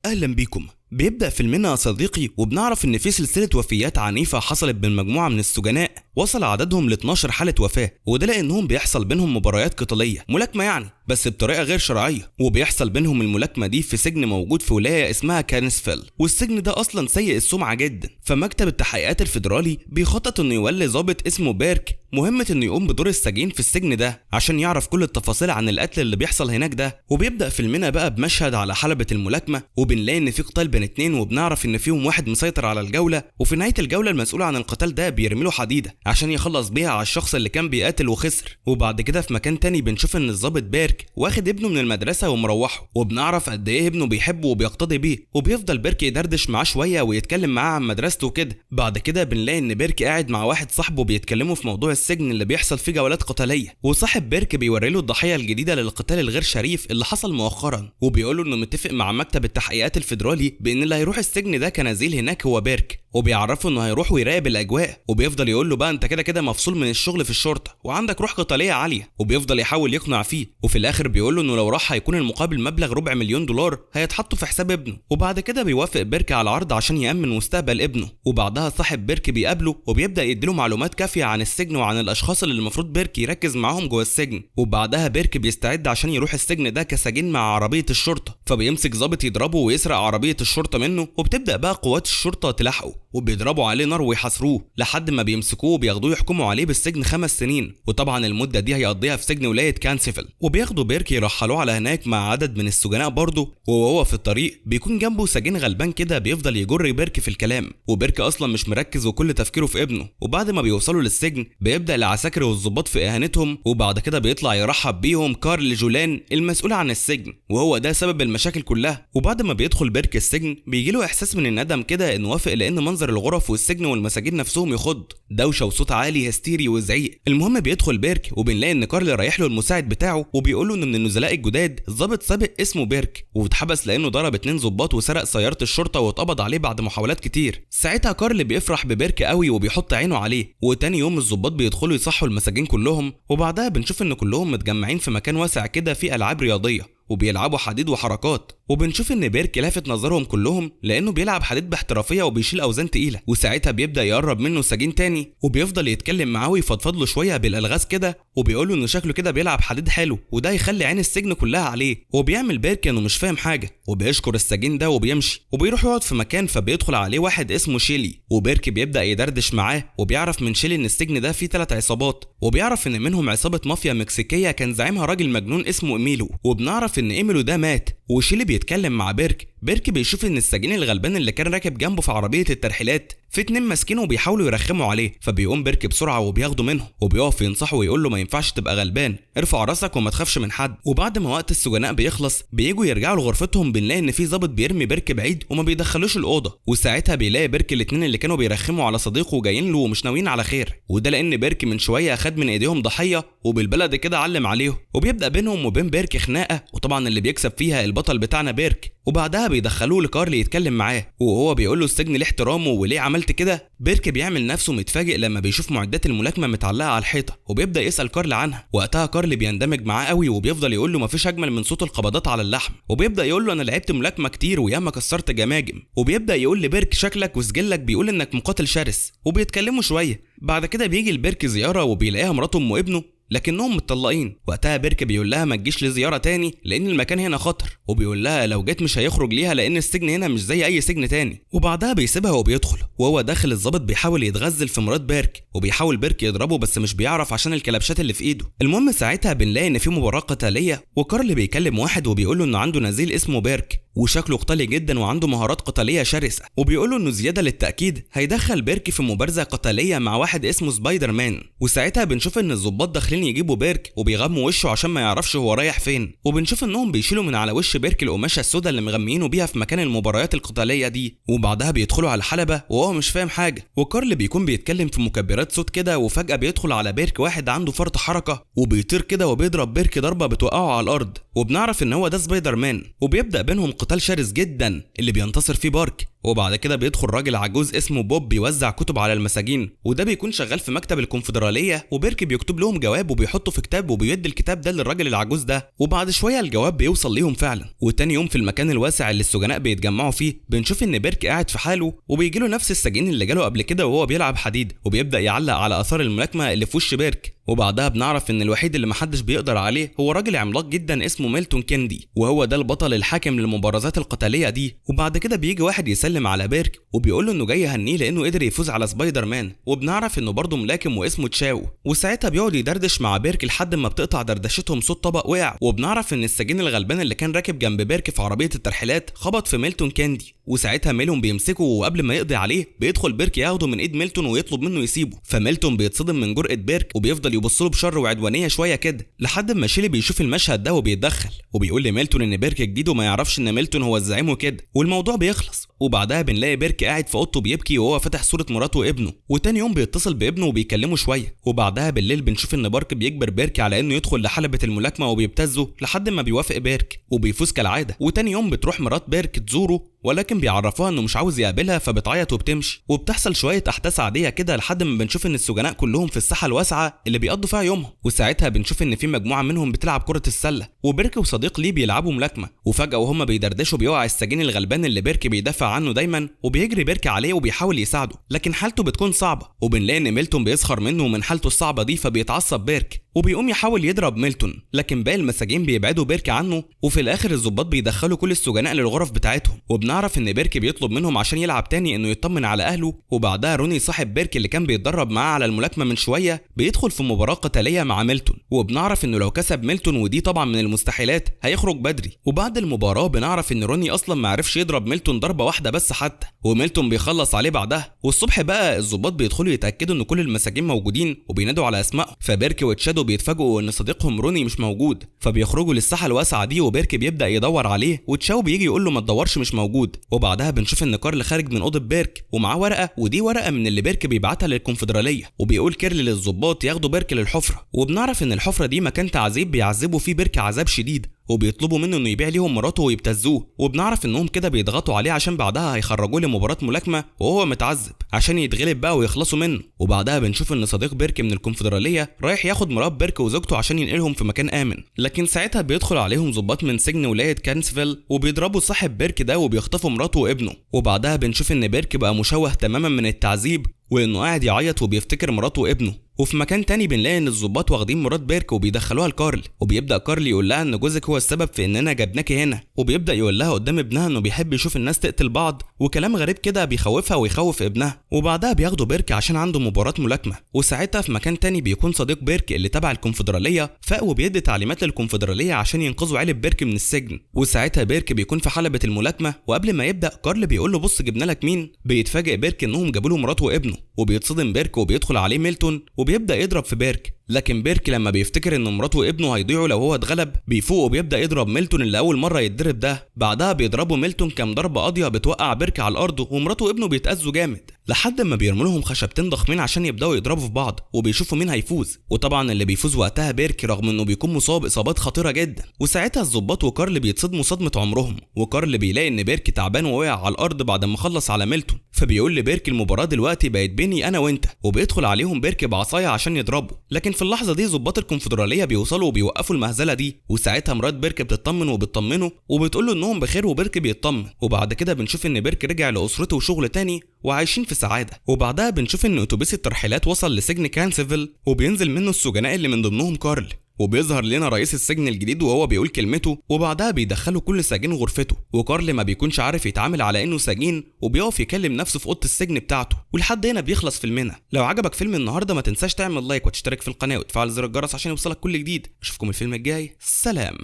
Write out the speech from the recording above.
اهلا بيكم. بيبدأ فيلمنا يا صديقي وبنعرف ان في سلسلة وفيات عنيفة حصلت بين مجموعة من السجناء وصل عددهم ل 12 حالة وفاة، وده لانهم بيحصل بينهم مباريات قتالية، ملاكمة يعني، بس بطريقة غير شرعية، وبيحصل بينهم الملاكمة دي في سجن موجود في ولاية اسمها كانسفيل، والسجن ده اصلا سيء السمعة جدا. فمكتب التحقيقات الفيدرالي بيخطط انه يولي ضابط اسمه بيرك مهمة انه يقوم بدور السجين في السجن ده عشان يعرف كل التفاصيل عن القتل اللي بيحصل هناك ده. وبيبدأ فيلمنا بقى بمشهد على حلبة الملاكمة، وبنلاقي ان في قتال بين اتنين، وبنعرف ان فيهم واحد مسيطر على الجولة، وفي نهاية الجولة المسؤول عن القتال ده بيرمي له حديدة عشان يخلص بيها على الشخص اللي كان بيقاتل وخسر. وبعد كده في مكان تاني بنشوف ان الضابط بيرك واخد ابنه من المدرسة ومروحه، وبنعرف قد ايه ابنه بيحبه وبيقتدي بيه، وبيفضل بيرك يدردش معاه شوية ويتكلم معاه عن مدرسته وكده. بعد كده بنلاقي ان بيرك قاعد مع واحد صاحبه بيتكلموا في موضوع السجن اللي بيحصل فيه جولات قتالية، وصاحب بيرك بيوري له الضحية الجديدة للقتال الغير شريف اللي حصل مؤخرا، وبيقول له انه متفق مع مكتب التحقيقات الفيدرالي بان اللي هيروح السجن ده كنزيل هناك هو بيرك، وبيعرفه انه هيروح ويراقب الاجواء، وبيفضل يقول له بقى انت كده كده مفصول من الشغل في الشرطة وعندك روح قتالية عالية، وبيفضل يحاول يقنع فيه، وفي الاخر بيقول له انه لو راح هيكون المقابل مبلغ $250,000 هيتحطوا في حساب ابنه. وبعد كده بيوافق بيرك على العرض عشان يامن مستقبل ابنه. وبعدها صاحب بيرك بيقابله وبيبدا يديله معلومات كافيه عن السجن وعن الاشخاص اللي المفروض بيرك يركز معاهم جوه السجن. وبعدها بيرك بيستعد عشان يروح السجن ده كسجين مع عربية الشرطة، فبيمسك ضابط يضربه ويسرق عربية الشرطة منه، وبتبدا بقى قوات الشرطة تلاحقه وبيضربوا عليه نار ويحاصروه لحد ما بيمسكوه وبياخدوه يحكموا عليه بالسجن 5 سنين، وطبعا المدة دي هيقضيها في سجن ولاية كانسفيل. وبياخدوا بيرك يرحلوه على هناك مع عدد من السجناء برضه، وهو في الطريق بيكون جنبه سجين غلبان كده بيفضل يجر بيرك في الكلام، وبيرك اصلا مش مركز وكل تفكيره في ابنه. وبعد ما بيوصلوا للسجن بيبدا العساكر والضباط في اهانتهم، وبعد كده بيطلع يرحب بيهم كارل جولان المسؤول عن السجن، وهو ده سبب المشاكل كلها. وبعد ما بيدخل بيرك السجن بيجيله احساس من الندم كده انه وافق، لان منظر الغرف والسجن والمساجين نفسهم يخض، دوشه وصوت عالي هستيري وزعيق. المهم بيدخل بيرك وبنلاقي ان كارل رايح له المساعد بتاعه وبيقول له انه من النزلاء الجداد ضابط سابق اسمه بيرك، واتحبس لانه ضرب 2 ضباط وسرق سيارة الشرطة واتقبض عليه بعد محاولات كتير. ساعتها كارل بيفرح ببيرك قوي وبيحط عينه عليه. وتاني يوم الضباط بيدخلوا يصحوا المساجين كلهم، وبعدها بنشوف ان كلهم متجمعين في مكان واسع كده فيه العاب رياضية وبيلعبوا حديد وحركات، وبنشوف ان بيرك لافت نظرهم كلهم لانه بيلعب حديد باحترافيه وبيشيل اوزان تقيلة. وساعتها بيبدا يقرب منه سجين تاني وبيفضل يتكلم معاه ويفضفض له شوية بالالغاز كده، وبيقول له انه شكله كده بيلعب حديد حلو وده يخلي عين السجن كلها عليه. وبيعمل بيرك انه مش فاهم حاجة وبيشكر السجين ده وبيمشي وبيروح يقعد في مكان، فبيدخل عليه واحد اسمه شيلي، وبيرك بيبدا يدردش معاه وبيعرف من شيلي ان السجن ده فيه 3 عصابات، وبيعرف ان منهم عصابة مافيا مكسيكيه كان زعيمها راجل مجنون اسمه ايميلو، وبنعرف ان ايميلو ده مات. وشيلي بيتكلم مع بيرك، بيرك بيشوف ان السجين الغلبان اللي كان راكب جنبه في عربية الترحيلات في 2 ماسكينه وبيحاولوا يرخموا عليه، فبيقوم بيرك بسرعة وبياخده منه وبيقف ينصحه ويقول له ما ينفعش تبقى غلبان، ارفع راسك وما تخافش من حد. وبعد ما وقت السجناء بيخلص بييجوا يرجعوا لغرفتهم، بنلاقي ان في ضابط بيرمي بيرك بعيد وما بيدخلوش الاوضة، وساعتها بيلاقي بيرك الاثنين اللي كانوا بيرخموا على صديقه جايين له ومش ناويين على خير، وده لان بيرك من شوية اخد من ايديهم ضحية وبالبلد كده علم عليهم، وبيبدا بينهم وبين بيرك خناقه، وطبعا اللي بيكسب فيها البطل بتاعنا بيرك. وبعدها بيدخلوه لكارل يتكلم معاه وهو بيقول له السجن ليه احترامه وليه عملت كده. بيرك بيعمل نفسه متفاجئ لما بيشوف معدات الملاكمة متعلقه على الحيطة وبيبدا يسال كارل عنها. وقتها كارل بيندمج معاه قوي وبيفضل يقول له مفيش اجمل من صوت القبضات على اللحم، وبيبدا يقول له انا لعبت ملاكمة كتير وياما كسرت جماجم، وبيبدا يقول لبيرك شكلك وسجلك بيقول انك مقاتل شرس، وبيتكلموا شوية. بعد كده بيجي لبيرك زيارة وبيلاقيها مراته ام ابنه لكنهم متطلقين. وقتها بيرك بيقول لها ما تجيش لزيارة تاني لان المكان هنا خطر، وبيقول لها لو جيت مش هيخرج ليها لان السجن هنا مش زي اي سجن تاني. وبعدها بيسيبها وبيدخل، وهو داخل الضابط بيحاول يتغزل في مرات بيرك وبيحاول بيرك يضربه بس مش بيعرف عشان الكلبشات اللي في ايده. المهم ساعتها بنلاقي ان في مباراة قتالية، وكارل بيكلم واحد وبيقول له انه عنده نزيل اسمه بيرك وشكله قتالي جدا وعنده مهارات قتالية شرسة، وبيقول له انه زيادة للتاكيد هيدخل بيرك في مبارزه قتالية مع واحد اسمه سبايدر مان. وساعتها بنشوف ان الضباط داخلين يجيبوا بيرك وبيغموا وشه عشان ما يعرفش هو رايح فين، وبنشوف انهم بيشيلوا من على وش بيرك القماشه السوداء اللي مغميينه بيها في مكان المباريات القتالية دي. وبعدها بيدخلوا على الحلبة وهو مش فاهم حاجة، وكارل بيكون بيتكلم في مكبرات صوت كده، وفجاة بيدخل على بيرك واحد عنده فرط حركة وبيطير كده وبيضرب بيرك ضربه بتوقعه على الارض، وبنعرف ان هو ده سبايدر مان. وبيبدا بينهم قتال شرس جدا اللي بينتصر فيه بارك. وبعد كده بيدخل راجل عجوز اسمه بوب بيوزع كتب على المساجين، وده بيكون شغال في مكتب الكونفدراليه، وبيرك بيكتب لهم جواب وبيحطه في كتاب وبيدي الكتاب ده للراجل العجوز ده. وبعد شوية الجواب بيوصل ليهم فعلا. وتاني يوم في المكان الواسع اللي السجناء بيتجمعوا فيه بنشوف ان بيرك قاعد في حاله، وبيجي له نفس السجين اللي جاله قبل كده وهو بيلعب حديد، وبيبدا يعلق على اثار الملاكمة اللي في وش بيرك. وبعدها بنعرف ان الوحيد اللي محدش بيقدر عليه هو راجل عملاق جدا اسمه ميلتون كيندي، وهو ده البطل الحاكم للمبارزات القتالية دي. وبعد كده بيجي واحد يسلم على بيرك وبيقول له انه جاي يهنيه لانه قدر يفوز على سبايدر مان، وبنعرف انه برضه ملاكم واسمه تشاو. وساعتها بيقعد يدردش مع بيرك لحد ما بتقطع دردشتهم صوت طبق وقع، وبنعرف ان السجين الغلبان اللي كان راكب جنب بيرك في عربية الترحيلات خبط في ميلتون كيندي، وساعتها ميلون بيمسكه، وقبل ما يقضي عليه بيدخل بيرك ياخده من ايد ميلتون ويطلب منه يسيبه. فميلتون بيتصدم من جرأة بيرك وبيفضل يبص له بشر وعدوانيه شوية كده، لحد ما شيلي بيشوف المشهد ده وبيتدخل وبيقول لميلتون ان بيرك جديد وما يعرفش ان ميلتون هو الزعيم وكده، والموضوع بيخلص. وبعدها بنلاقي بيرك قاعد في اوضته بيبكي وهو فاتح صوره مراته وابنه، وتاني يوم بيتصل بابنه وبيكلمه شوية. وبعدها بالليل بنشوف ان بارك بيجبر بيرك على انه يدخل لحلبة الملاكمة وبيبتزه لحد ما بيوافق بيرك وبيفوز كالعادة. وتاني يوم بتروح مرات بيرك تزوره، ولكن بيعرفوها انه مش عاوز يقابلها فبتعيط وبتمشي. وبتحصل شوية احداث عادية كده لحد ما بنشوف ان السجناء كلهم في الساحة الواسعة اللي بيقضوا فيها يومهم، وساعتها بنشوف ان في مجموعة منهم بتلعب كره السلة، وبيرك وصديق ليه بيلعبوا ملاكمة. وفجاة وهم بيدردشوا بيقع السجين الغلبان اللي بيرك بيدافع عنه دايما، وبيجري بيرك عليه وبيحاول يساعده، لكن حالته بتكون صعبة. وبنلاقي ان ميلتون بيسخر منه ومن حالته الصعبة دي، فبيتعصب بيرك وبيقوم يحاول يضرب ميلتون، لكن باقي المساجين بيبعدوا بيرك عنه. وفي الاخر الضباط بيدخلوا كل السجناء للغرف بتاعتهم، وبنعرف ان بيرك بيطلب منهم عشان يلعب تاني انه يطمن على اهله. وبعدها روني صاحب بيرك اللي كان بيتدرب معاه على الملاكمة من شوية بيدخل في مباراة قتالية مع ميلتون، وبنعرف انه لو كسب ميلتون ودي طبعا من المستحيلات هيخرج بدري. وبعد المباراة بنعرف ان روني اصلا ما عرفش يضرب ميلتون ضربه واحدة بس حتى، وميلتون بيخلص عليه بعدها. والصبح بقى الضباط بيدخلوا يتاكدوا ان كل المساجين موجودين وبينادوا على اسمائهم، فبيرك وتشادو بيتفاجئوا ان صديقهم روني مش موجود، فبيخرجوا للساحه الواسعة دي وبيرك بيبدا يدور عليه، وتشاو بيجي يقول له ما تدورش مش موجود. وبعدها بنشوف ان كارل خارج من اوضة بيرك ومعاه ورقة، ودي ورقة من اللي بيرك بيبعتها للكونفدراليه، وبيقول كيرل للظباط ياخدوا بيرك للحفره. وبنعرف ان الحفرة دي مكان تعذيب بيعذبوا فيه بيرك عذاب شديد، وبيطلبوا منه انه يبيع ليهم مراته ويبتزوه. وبنعرف انهم كده بيضغطوا عليه عشان بعدها هيخرجوه لمباراة ملاكمة وهو متعذب عشان يتغلب بقى ويخلصوا منه. وبعدها بنشوف ان صديق بيرك من الكونفدراليه رايح ياخد مرات بيرك وزوجته عشان ينقلهم في مكان امن، لكن ساعتها بيدخل عليهم ضباط من سجن ولاية كانسفيل وبيضربوا صاحب بيرك ده وبيخطفوا مراته وابنه. وبعدها بنشوف ان بيرك بقى مشوه تماما من التعذيب وانه قاعد يعيط وبيفتكر مراته وابنه. وفي مكان تاني بنلاقي ان الظباط واخدين مرات بيرك وبيدخلوها لكارل، وبيبدا كارل يقول لها ان جوزك هو السبب في اننا جبناكي هنا، وبيبدا يقول لها قدام ابنها انه بيحب يشوف الناس تقتل بعض وكلام غريب كده بيخوفها ويخوف ابنها. وبعدها بياخدوا بيرك عشان عنده مباراة ملاكمة. وساعتها في مكان تاني بيكون صديق بيرك اللي تبع الكونفدراليه فاق وبيدي تعليمات للكونفدراليه عشان ينقذوا عيله بيرك من السجن. وساعتها بيرك بيكون في حلبة الملاكمة، وقبل ما يبدا كارل بيقول له بص جبنا لك مين. بيتفاجئ بيرك انهم جابوا له مراته وابنه، وبيتصدم بيرك وبيدخل عليه ميلتون وبيبدا يضرب في بيرك، لكن بيرك لما بيفتكر ان مراته وابنه هيضيعوا لو هو اتغلب بيفوق وبيبدا يضرب ميلتون اللي اول مرة يتضرب ده. بعدها بيضربوا ميلتون كام ضربه قاضيه بتوقع بيرك على الارض، ومراته وابنه بيتاذوا جامد لحد ما بيرموا لهم خشبتين ضخمين عشان يبداوا يضربوا في بعض وبيشوفوا مين هيفوز. وطبعا اللي بيفوز وقتها بيرك رغم انه بيكون مصاب اصابات خطيرة جدا. وساعتها الضباط وكارل بيتصدموا صدمة عمرهم، وكارل بيلاقي ان بيرك تعبان ووقع على الارض بعد ما خلص على ميلتون، فبيقول لبيرك المباراة دلوقتي بقت بيني انا وانت، وبيدخل عليهم بيرك بعصاية عشان يضربه. لكن في اللحظة دي ضباط الكونفدراليه بيوصلوا وبيوقفوا المهزلة دي، وساعتها مرات بيرك بتطمن وبتطمنه وبتقول له انهم بخير، وبيرك بيطمن. وبعد كده بنشوف ان بيرك رجع لاسرته وشغل تاني وعايشين في سعادة. وبعدها بنشوف ان اتوبيس الترحيلات وصل لسجن كانسفيل وبينزل منه السجناء اللي من ضمنهم كارل، وبيظهر لنا رئيس السجن الجديد وهو بيقول كلمته. وبعدها بيدخلوا كل سجين غرفته، وكارل ما بيكونش عارف يتعامل على انه سجين وبيقف يكلم نفسه في اوضة السجن بتاعته. ولحد هنا بيخلص فيلمنا. لو عجبك فيلم النهارده ما تنساش تعمل like وتشترك في القناة وتفعل زر الجرس عشان يوصلك كل جديد. اشوفكم الفيلم الجاي، سلام.